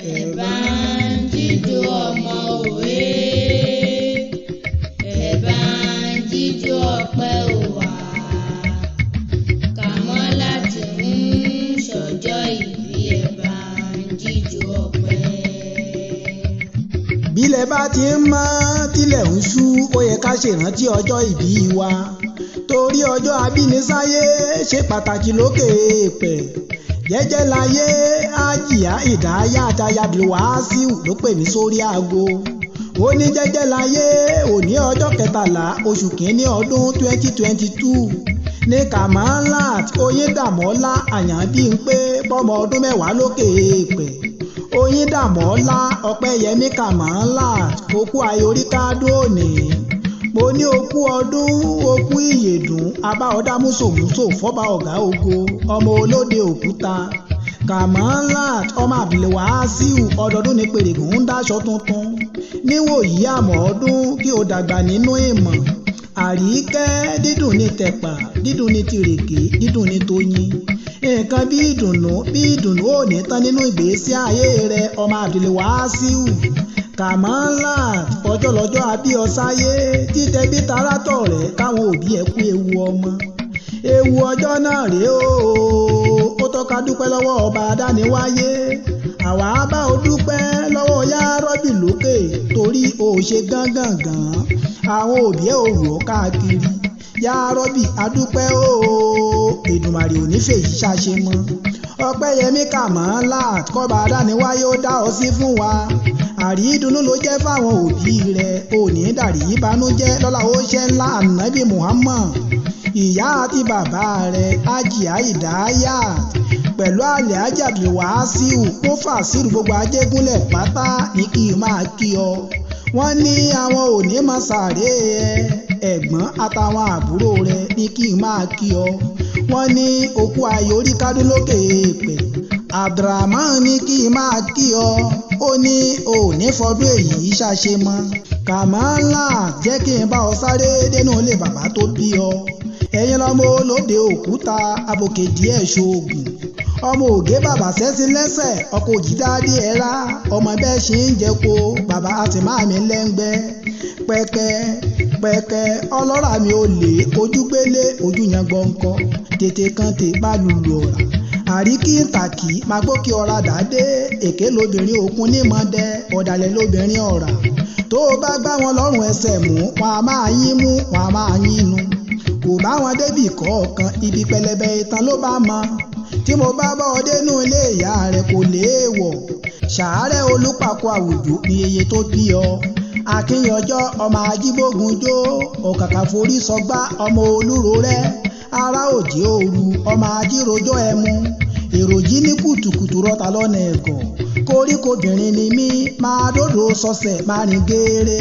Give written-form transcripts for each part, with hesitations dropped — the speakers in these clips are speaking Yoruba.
Ẹ bá ń jíjó ọmọ òwe, ẹ bá ń jíjó ọpẹ́ òwà, Kàmọ́lá tí ń ṣọjọ́ ìbí, ẹ bá ń jíjó ọpẹ́. Bílẹ̀ bá ti ń mọ́ tílẹ̀ ń ṣú, ó yẹ ká ṣèrántí ọjọ́ ìbí wa, torí ọjọ́ abínisáyé ṣe pàtàkì lókè èèpẹ̀. Jẹ́jẹ́ láyé ájìyá ìdáyà àtayàbíwáṣíù ló pè mí sórí aago. Ó ní jẹ́jẹ́ láyé òní ọjọ́ 13 oṣù kínní ọdún 2022 ní Kamalat Oyíndàmọ́lá Àyànbímpé bọ́mọ ọdún 10 lókè èèpẹ̀. Oyíndàmọ́lá Ọpẹ́yẹmí Kamalat okú ayoríkádùn òní. Mo ní okú ọdún, okú ìyèdùn, abá ọdá músòmúsò fọba ọ̀gá ògo, ọmọ olóde òkúta. Kamalat ọmọ Abdulwasiu ọdọọdún ní pèrègùn ń dáṣọ tuntun. Níwòyí àmọ́ ọdún kí o dàgbà nínú ìmọ̀. Àríkẹ́ dídùn ní tẹ̀pà, dídùn ní tìrèké, dídùn ní toyin. Nǹkan bí ìdùnnú bí ìdùnnú ò ní tán nínú ìgbésí ayé rẹ, ọmọ Abdulwasiu. Kamalat ọjọ́ lọ́jọ́ abí ọsáyé títẹ bí tarátọ̀ rẹ̀ káwọn òbí ẹ̀ kú ewu ọmọ. Ewu ọjọ́ náà rèé o, ó tọ́ka dúpẹ́ lọ́wọ́ ọba adániwáyé. Àwa bá o dúpẹ́ lọ́wọ́ yárọ́bì lókè torí o ò ṣe gángangan. Àwọn òbí ẹ̀ ò rò ó káàkiri. Yárọ́bì adúpẹ́ o, Èdùmàrè ò ní fèyí ṣàṣe mọ́. Ọpẹ́yẹmí Kamalat kọ́ba adániwáyé ó dá ọ sí fún wa. Àrídùnnú ló jẹ́ fáwọn òbí rẹ̀, òní dàrí ìbànújẹ́ lọ́la ó ṣe ńlá ànábì Muhammad. Ìyá àti bàbá rẹ̀ Ájìá Ìdáyà pẹ̀lú àlẹ́ Ájàbí Wàásíù kó fàṣírù gbogbo Ajégúnlẹ̀ pátá ní kí n máa kí ọ. Wọ́n ní àwọn ò ní máa sàárè ẹ, ẹ̀gbọ́n àtàwọn àbúrò rẹ̀ ní kí n máa kí ọ. Wọ́n ní okú ayò orí kádùn lókè èèpẹ̀. Abdulrahman ní kí n máa kí ọ, ó ní o ò ní fọdún èyí ṣàṣe mọ́. Kamalat jẹ́ kí n bá ọ sáré dénú ilé bàbá tó bí ọ. Ẹ̀yin lọ́mọ olóde òkúta abòkè díẹ̀ ṣoògùn. Ọmọ ògé bàbá sẹ́sí lẹ́sẹ̀, ọkọ̀ òjìdáde ẹ̀ rá. Ọmọ bẹ́ẹ̀ ṣe ń jẹko, bàbá àti máàmí lẹ́ngbẹ́. Pẹ̀kẹ́ pẹ̀kẹ́ ọlọ́rà mi ò lè ojúgbélé ojú yan gbọ̀ǹkọ. Tètè kan tè bá lùlù ọ̀rà. Àríkí ń tàkì máa gbókè ọ̀rá dàdé. Èké lobìnrin òkun nímọ̀dẹ, ọ̀dàlẹ̀ lobìnrin ọ̀rà. Tó o bá gbá wọn lọ́rùn ẹsẹ̀ mú, wọn a máa yín mú, wọn a máa yín nu. Kò bá wọn débì kọ̀ọ̀kan, ibi pẹlẹbẹ itan ló bá mọ. Tí mo bá bọ́ ọ dénú ilé ìyá rẹ kò léèwọ̀. Ṣàárẹ̀ olùpàkọ àwùjọ ni yeye tó bí ọ. Akínyànjọ́ ọmọ ajíbógun jó, ọ̀kàkà forí sọgbá ọmọ olúro rẹ. Ará òjé òru ọmọ ajírojọ́ ẹmu. Èròjí ní kùtùkùtù rọta lọ́nà ẹ̀gọ́. Koríkobìnrin ni mí, máa dòdò sọsẹ̀ máa rìn géere.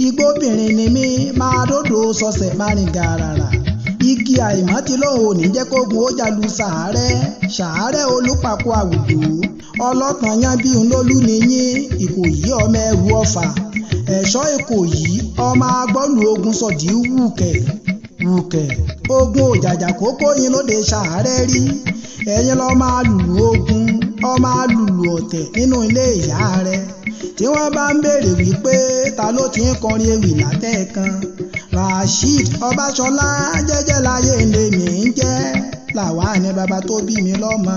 Igbóbìnrin ni mí, máa dòdò sọsẹ̀ máa rìn gàràrà. Igi àìmọ́ tí lóun ò ní jẹ́ kógun ó jalu sàárẹ̀. Sàárẹ̀ olùpàkọ àwùjọ. Ọlọ́tàn yan bí n lólú ni yín, Ìkòyí ọmọ ẹrù ọfà. Ẹ̀ṣọ́ Ìkòyí ọmọ agbọ́lù ogun sọ̀dí wùkẹ̀ wùkẹ̀. Ogun òjàjà kókó yín lóde sàárẹ̀ rí. Ẹ̀yin lọ máa lùlù ogun, ọmọ alùlù ọ̀tẹ̀ nínú ilé ìyá rẹ̀. Tí wọ́n bá ń béèrè wípé ta ló ti ń kọrin ewì látẹ̀kan. Rasheed Ọbaṣọlá jẹ́jẹ́ láyé lèmi ń jẹ́, làwa ni bàbá tó bí mi lọ́mọ.